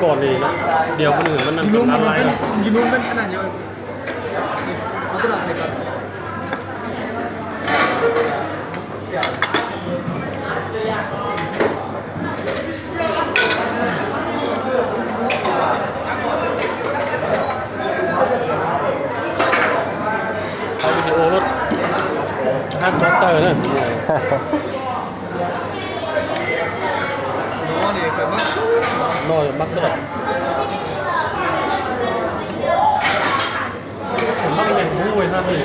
Pom li no, điều con người nó nằm trong lá lai rồi. Tau video lub hab txog taw na. No mas koj mab nyeeg hub hab li.